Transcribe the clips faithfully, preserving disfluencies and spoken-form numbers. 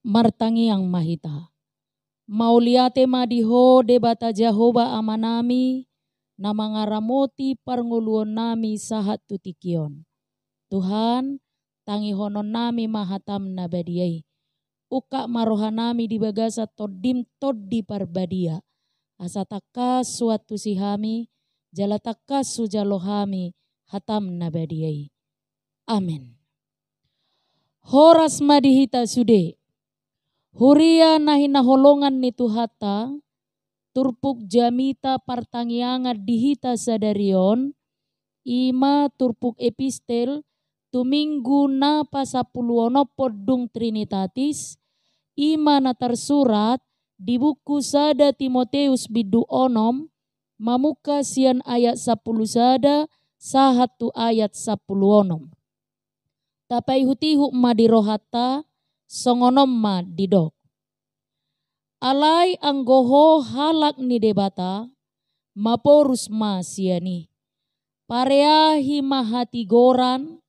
Martangiang ma hita. Mauliate ma di Ho Debata Jahowa Amanami, na mangaramoti parngoluonnami sahat tu tingki on. Tuhan, tangihononnami ma hataM na badia i. Ungkap ma rohanami di bagasan TondiM Tondi Parbadia, asa tangkas huantusi hami, jala tangkas hujalo hami hataM na badia i. Amen. Horas ma di hita sude. Huria na hinaholongan ni Tuhanta, turpuk jamita partangiangan di hita sadari on, i ma turpuk epistel tu Minggu na pasampuluonomhon dung Trinitatis, i ma na tarsurat di buku sada Timoteus bindu onom, mamungka sian ayat sampulu sada sahat tu ayat sampulu onom. Tapaihut-ihut ma di rohanta, songon on ma didok. Alai anggo ho halak ni Debata, maporus ma sian i. Pareahi ma hatigoran,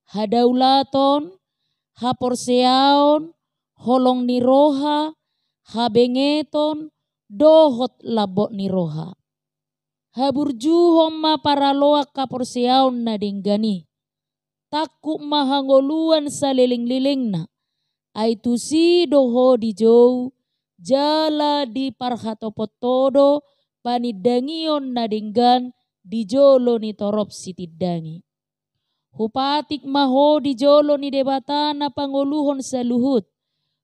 hadaulaton, haporseaon, holong ni roha, habengeton, dohot lambok ni roha. Haburjuhon ma paraloan haporseaon na denggan i. Tangkup ma hangoluan saleleng-lelengna. Ai tusi do ho dijou, jala diparhatopot ho do panindangion na denggan di jolo ni torop sitindangi. Hupatik ma ho di jolo ni Debata na pangoluhon saluhut,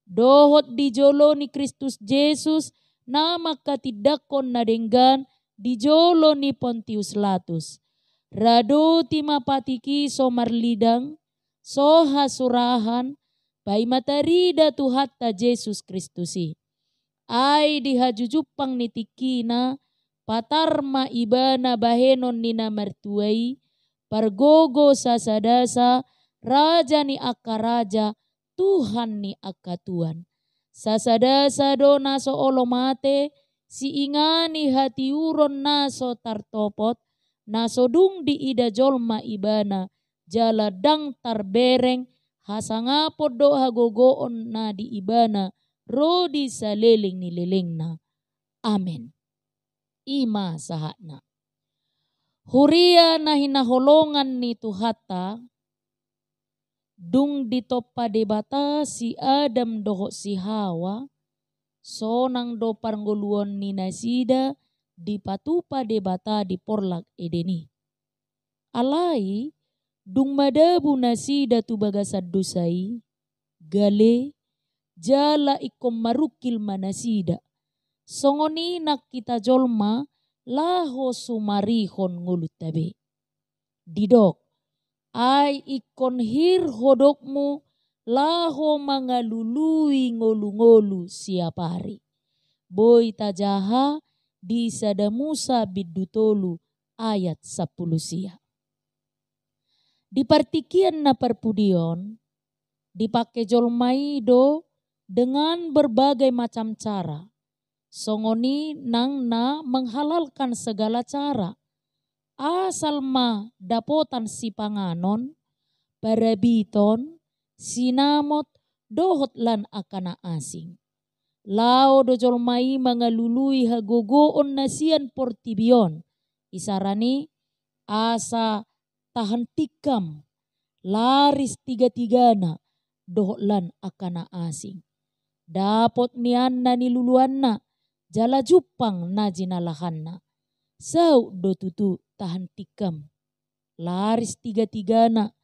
dohot di jolo ni Kristus Jesus na manghatindanghon na denggan di jolo ni Pontius Latus. Radoti ma patik i so marlidang, so hasurahan, paima tarida Tuhanta Jesus Kristus i. Ai di hajujumpang ni tingkina, patar ma ibana bahenon ni na martua i, pargogo sasadasa, raja ni angka raja, Tuhan ni angka tuan. Sasadasa do na so olo mate, siingani hatiuron na so tartopot, na so dung diida jolma ibana, jala ndang tarbereng, hasangapon dohot hagogoon na di ibana, ro di saleleng ni lelengna. Amen. I ma sahatna. Huria na hinaholongan ni Tuhanta, dung ditompa Debata si Adam dohot si Hawa, sonang do parngoluon ni nasida dipatupa Debata di porlak Eden i. Alai, dung madabu nasida tu bagasan dosa i, gale, jala ingkon marungkil ma nasida. Songon i nang hita jolma laho sumarihon ngolunta be. Didok, ai ingkon hir hodokmu laho mangalului ngolu-ngolu siapari. Boi tajaha di sada Musa bindu tolu ayat sampulu sia. Di partingkian na parpudi on, dipangke jolma i do dengan berbagai macam cara. Songon i nang na menghalalkan segala cara. Asal ma dapotan sipanganon, parabiton, sinamot, dohot lan angka na asing. Laho do jolma i mangalului hagogoon na sian portibi on. Isarana i asa tahan tikam, laris tiga-tigana, dohot lan angka na asing. Dapot nian na niluluanna, jala jumpang na jinalahanna. Saut do tutu tahan tikam, laris tiga-tigana,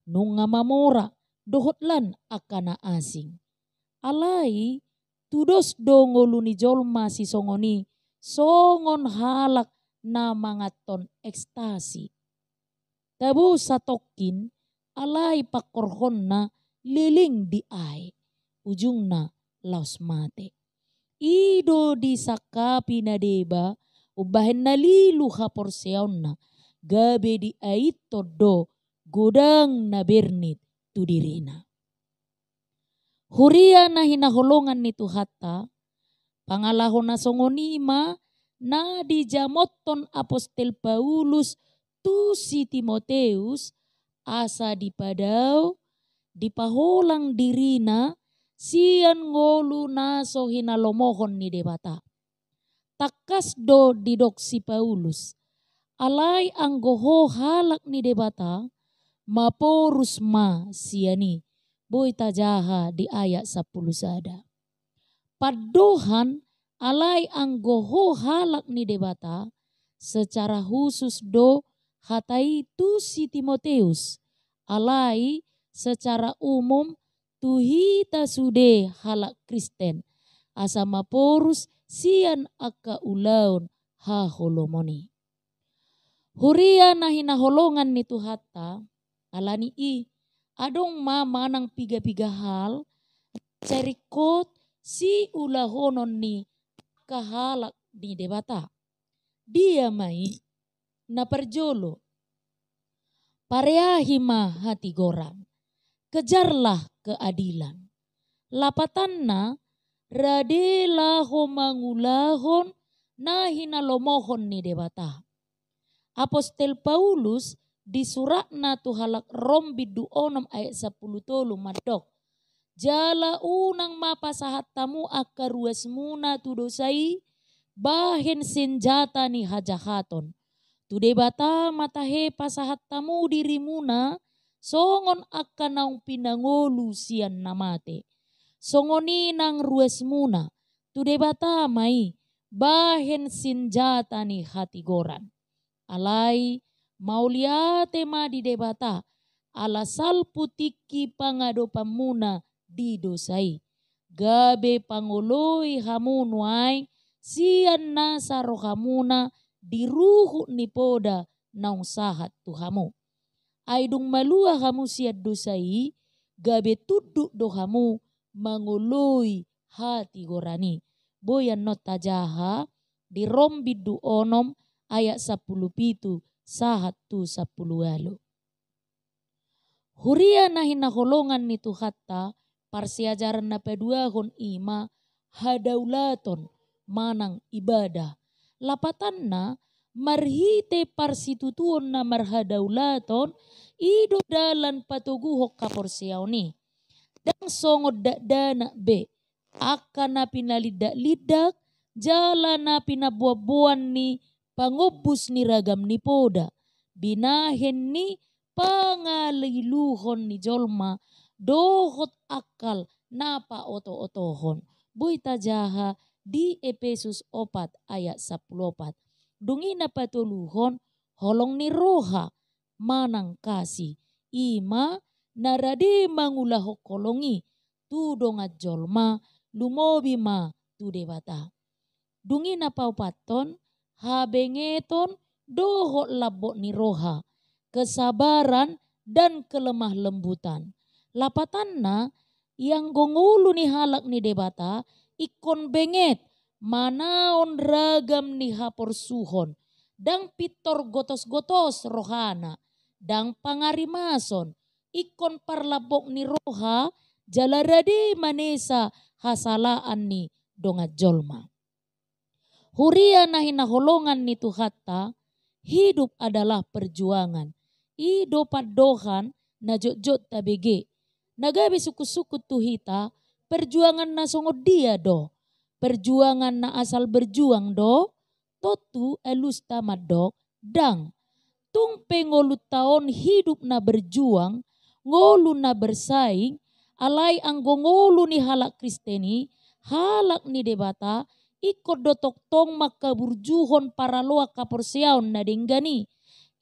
nunga mamora, dohot lan angka na asing. Alai, tudos do ngolu ni jolma sisongon i, songon halak na manganhon ekstasi. Tabo satongkin, alai pangkorhonna leleng di aek, ujungna laos mate. I do disangkapi na deba, umbahen na lilu haporseaonna, gabe diaithon do godang na bernit tu dirina. Huria na hinaholongan ni Tuhanta, pangalaho na songon i ma na dijamothon apostel Paulus tu si Timoteus, asa dipadao, dipaholang dirina, sian ngolu na so hinalomohon ni Debata. Tangkas do didok si Paulus, alai anggo ho halak ni Debata, maporus ma sian i. Boi tajaha di ayat sampulu sada. Pandohan, alai anggo ho halak ni Debata, secara khusus do hata i tu si Timoteus, alai secara umum tu hita sude halak Kristen, asa maporus sian angka ulaon haholomon i. Huria na hinaholongan ni Tuhanta, alani i, adong ma manang piga-piga hal, sai ringkot siulahonon ni angka halak ni Debata. Dia ma i? Na parjolo, pareahi ma hatigoran, kejarlah keadilan. Lapatanna, rade laho mangulahon na hinalomohon ni Debata. Apostel Paulus di suratna tu halak Rom bindu onom ayat sampulu tolu mandok, jala unang ma pasahat hamu angka ruasmuna tu dosa i, bahen senjata ni hajahaton. Tu Debata ma tahe pasahat hamu dirimuna, songon angka naung pinangolu sian na mate. Songon i nang ruasmuna, tu Debata ma i, bahen senjata ni hatigoran. Alai, mauliate ma di Debata, ala salpu tingki pangadopanmuna di dosa i. Gabe pangoloi hamu nuaeng, sian nasa rohamuna di ruhut ni poda naung sahat tu hamu. Ai dung malua hamu sian dosa i, gabe tunduk do hamu mangoloi hatigoran i. Boi annon tajaha di Rom bindu onom ayat sampulu pitu sahat tu sampulu ualu. Huria na hinaholongan ni Tuhanta, parsiajaran na paduahon i ma hadaulaton manang ibadah. Lapatanna, marhite parsitutuon na marhadaulaton, i do dalan patoguhon haporseaon i. Ndang songon dakdanak be, angka na pinalindak-lindak, jala na pinamboanboan ni pangombus ni ragam ni poda, binahen ni pangaliluhon ni jolma, dohot akal na paotootohon. Boi tajaha di Epesus opat ayat sampulu opat. Dung i na patoluhon, holong ni roha, manang kasih, i ma na rade mangulahon holong i, tu dongan jolma, lumobi ma tu Debata. Dung i na paopathon, habengeton dohot lambok ni roha, kesabaran dan kelemah lembutan. Lapatanna, ianggo ngolu ni halak ni Debata, ingkon benget, manaon ragam ni haporsuhon, ndang pintor gotos-gotos rohana, ndang pangarimason, ingkon parlambok ni roha, jala rade manesa hasalaan ni dongan jolma. Huria na hinaholongan ni Tuhanta, hidup adalah perjuangan. I do pandohan na jotjot tabege. Na gabe sungkun-sungkun tu hita, perjuangan na songon dia do? Perjuangan na asal berjuang do? Tontu alusta mandok, ndang. Tung pe ngolunta on hidup na berjuang, ngolu na bersaing, alai anggo ngolu ni halak Kristen i, halak ni Debata, ingkon do tongtong mangkaburjuhon paraloan haporseaon na denggan i.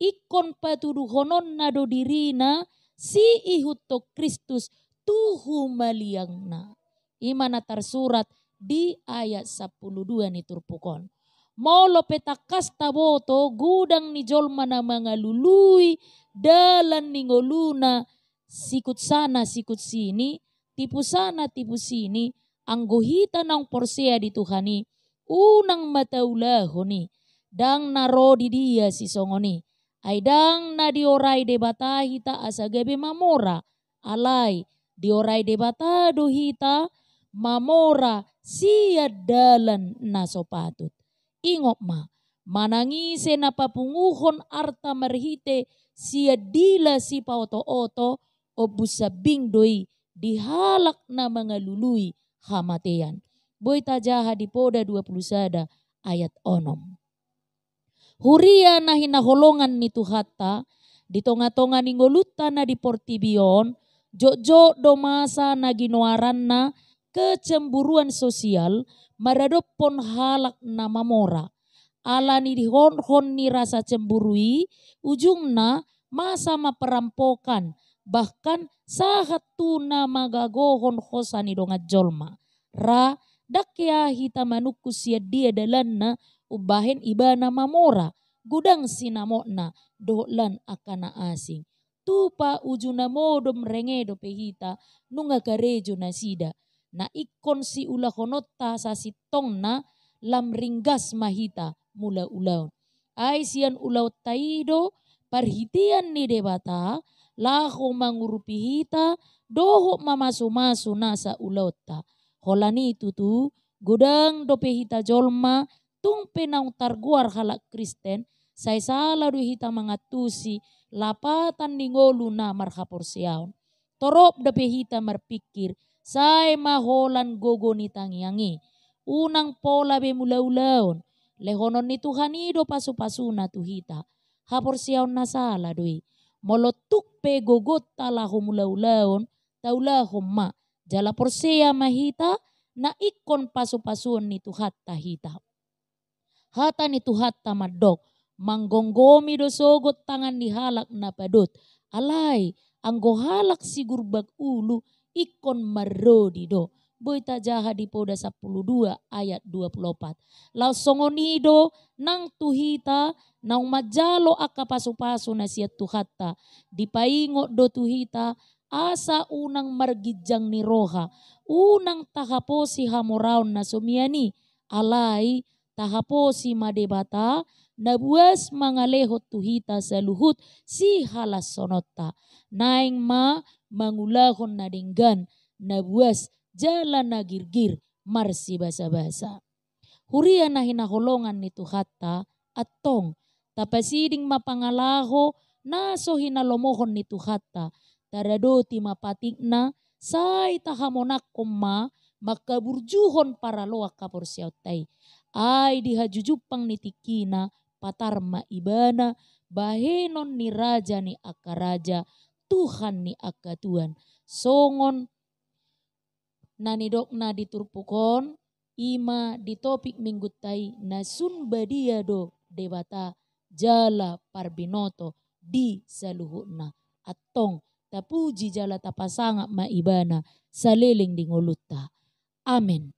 Ingkon patuduhononna do dirina siihuthon Kristus tu humaliangna. I ma na tarsurat di ayat sampulu dua ni turpuk on. Molo pe tangkas taboto godang ni jolma na mangalului dalan ni ngoluna, sikut sana sikut sini, tipu sana tipu sini, anggo hita naung porsea di Tuhan i, unang ma taulahon i, ndang na ro di dia sisongon i. Ai ndang na diorai Debata hita asa gabe mamora, alai diorai Debata do hita mamora sian dalan na so patut. Ingot ma, manang ise na papunguhon arta marhite sian dila sipaotooto, ombus sambing do i di halak na mangalului hamatean. Boi tajaha di Poda dua pulu sada ayat onom. Huria na hinaholongan ni Tuhanta, di tongatonga ni ngolunta na di portibi on, jotjot do masa na ginoaranna kecemburuan sosial maradophon halak na mamora. Ala ni dihorhon ni rasa cemburu i, ujungna masa ma perampokan, bahkan sahat tu na manggagohon hosa ni dongan jolma. Ra, ndang hea hita manungkun sian dia dalanna umbahen ibana mamora, godang sinamotna dohot lan angka na asing. Tupa uju na modom renge dope hita nunga karejo nasida, na ingkon siulahononta sasintongna, lam ringgas ma hita mangula ulaon. Ai sian ulaonta i do parhitean ni Debata laho mangurupi hita dohot mamasumasu nasa ulaonta. Holan i tutu, godang dope hita jolma, tung pe naung targoar halak Kristen, sai sala do hita mangantusi lapatan ni ngolu na marhaporseaon. Torop dope hita marpingkir, sae ma holan gogo ni tangiang i. Unang pola be mangula ulaon, lehonon ni Tuhan i do pasupasuna tu hita. Haporseaon na sala do i. Molo tuk pe gogonta laho mangula ulaon, taulahon ma, jala porsea ma hita, na ingkon pasupasuon ni Tuhanta hita. Hata ni Tuhanta mandok, manggomgomi do sogot tangan ni halak na padot. Alai, anggo halak sigurbak ulu, ingkon marrodi do. Boi tajaha di Poda sampulu dua ayat dua pulu opat. Laos songon i do nang tu hita naung manjalo angka pasupasu na sian Tuhanta. Dipaingot do tu hita, asa unang marginjang ni roha, unang tahaposi hamoraon na so mian i, alai tahaposi ma Debata, na buas mangalehon tu hita saluhut sihalashononta. Naeng ma mangulahon na denggan, na buas jala na girgir marsibasabasa. Huria na hinaholongan ni Tuhanta, antong, tapasiding ma pangalaho na so hinalomohon ni Tuhanta, taradoti ma patikna, sai tahamonanghon ma mangkaburjuhon paraloan haporseaonta i. Ai di hajujumpang ni tingkina, patar ma ibana, bahenon ni Raja ni angka raja, Tuhan ni angka tuan. Songon na nidokna di turpuk on, i ma di topik minggunta i, na sun badia do Debata jala parbinoto di saluhutna. Antong, tapuji jala tapasangap ma ibana saleleng di ngolunta. Amen.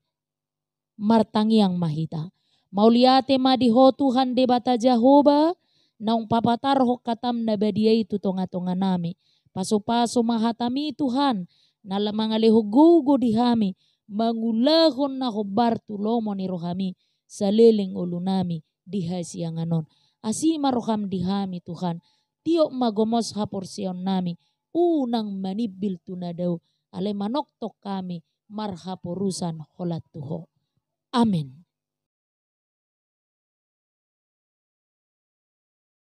Martangiang ma hita. Mauliate ma di Ho Tuhan Debata Jahowa, naung papatarhon hatam na badia i tu tongatonganami. Pasupasu ma hatami Tuhan, na lam mangalehon gogo di hami, mangulahon na hombar tu lomo ni rohami, saleleng ngolunami di hasiangan on. Asi ma roham di hami Tuhan, tiop ma gomos haporseaonnami, unang manimbil tu na dao, alai manongtong hami marhaporusan holan tu Ho. Amen.